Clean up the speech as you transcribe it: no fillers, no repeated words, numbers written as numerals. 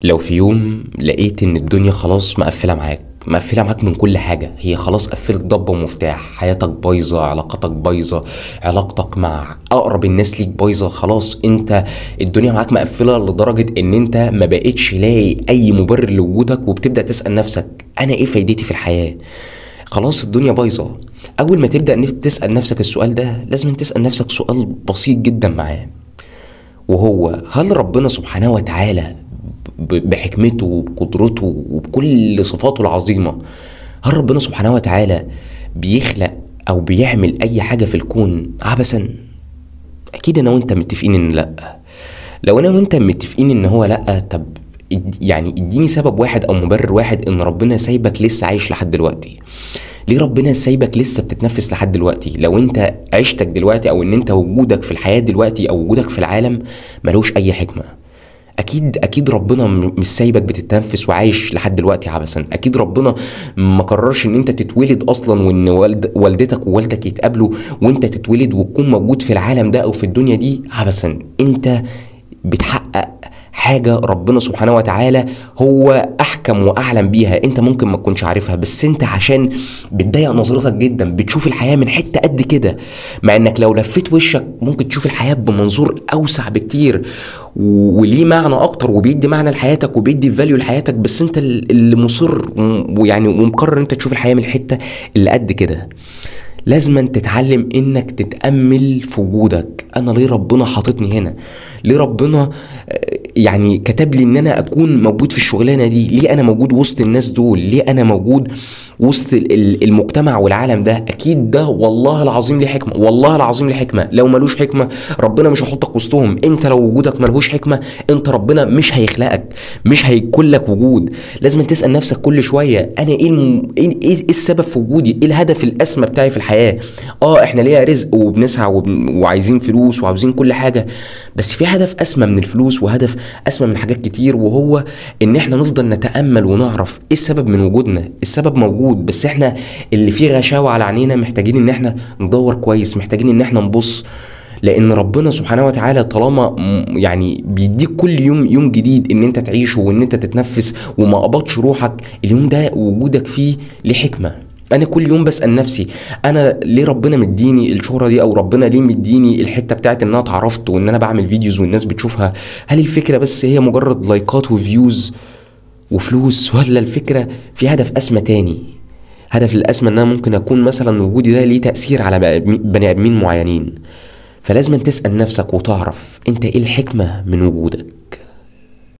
لو في يوم لقيت ان الدنيا خلاص مقفلة معاك، مقفلة معاك من كل حاجة، هي خلاص قفلت ضبه ومفتاح، حياتك بايظة، علاقتك بايظة، علاقتك مع اقرب الناس ليك بايظة، خلاص انت الدنيا معاك مقفلة لدرجة ان انت ما بقتش لاقي اي مبرر لوجودك، وبتبدا تسال نفسك انا ايه فايدتي في الحياة؟ خلاص الدنيا بايظة. اول ما تبدا تسال نفسك السؤال ده لازم تسال نفسك سؤال بسيط جدا معاه، وهو هل ربنا سبحانه وتعالى بحكمته وبقدرته وبكل صفاته العظيمة، هل ربنا سبحانه وتعالى بيخلق أو بيعمل أي حاجة في الكون عبثا؟ أكيد أنا وأنت متفقين إن لأ. لو أنا وأنت متفقين إن هو لأ، طب يعني اديني سبب واحد أو مبرر واحد إن ربنا سايبك لسه عايش لحد دلوقتي. ليه ربنا سايبك لسه بتتنفس لحد دلوقتي؟ لو أنت عشتك دلوقتي أو إن أنت وجودك في الحياة دلوقتي أو وجودك في العالم ملوش أي حكمة، اكيد ربنا مش سايبك بتتنفس وعايش لحد دلوقتي عبثا. اكيد ربنا ما قررش ان انت تتولد اصلا، وان والدتك ووالدك يتقابلوا وانت تتولد وتكون موجود في العالم ده او في الدنيا دي عبثا. انت بتحقق حاجة ربنا سبحانه وتعالى هو أحكم وأعلم بيها، أنت ممكن ما تكونش عارفها، بس أنت عشان بتضيق نظرتك جدا بتشوف الحياة من حتة قد كده، مع أنك لو لفيت وشك ممكن تشوف الحياة بمنظور أوسع بكتير وليه معنى أكتر، وبيدي معنى لحياتك وبيدي فاليو لحياتك، بس أنت اللي مصر ويعني ومقرر أنت تشوف الحياة من الحتة اللي قد كده. لازم تتعلم انك تتأمل في وجودك. انا ليه ربنا حاططني هنا؟ ليه ربنا يعني كتب لي ان انا اكون موجود في الشغلانة دي؟ ليه انا موجود وسط الناس دول؟ ليه انا موجود وسط المجتمع والعالم ده؟ اكيد ده والله العظيم ليه حكمه، والله العظيم ليه حكمه. لو ملوش حكمه ربنا مش هيحطك وسطهم. انت لو وجودك ملهوش حكمه انت ربنا مش هيخلقك، مش هيكون لك وجود. لازم تسأل نفسك كل شوية انا ايه السبب في وجودي؟ ايه الهدف الاسمى بتاعي في الحياة؟ احنا لينا رزق وبنسعى وعايزين فلوس وعاوزين كل حاجة، بس في هدف اسمى من الفلوس وهدف اسمى من حاجات كتير، وهو ان احنا نفضل نتامل ونعرف ايه السبب من وجودنا. السبب موجود، بس احنا اللي فيه غشاوة على عينينا، محتاجين ان احنا ندور كويس، محتاجين ان احنا نبص، لان ربنا سبحانه وتعالى طالما يعني بيديك كل يوم يوم جديد ان انت تعيشه وان انت تتنفس وما قبضش روحك، اليوم ده وجودك فيه ليه حكمه. انا كل يوم بسال نفسي انا ليه ربنا مديني الشهرة دي، او ربنا ليه مديني الحتة بتاعت ان انا اتعرفت وان انا بعمل videos والناس بتشوفها؟ هل الفكرة بس هي مجرد لايكات و views وفلوس، ولا الفكرة في هدف اسمى تاني؟ هدف الاسمى ان انا ممكن اكون مثلا وجودي ده ليه تاثير على بني ادمين معينين. فلازم تسال نفسك وتعرف انت ايه الحكمة من وجودك.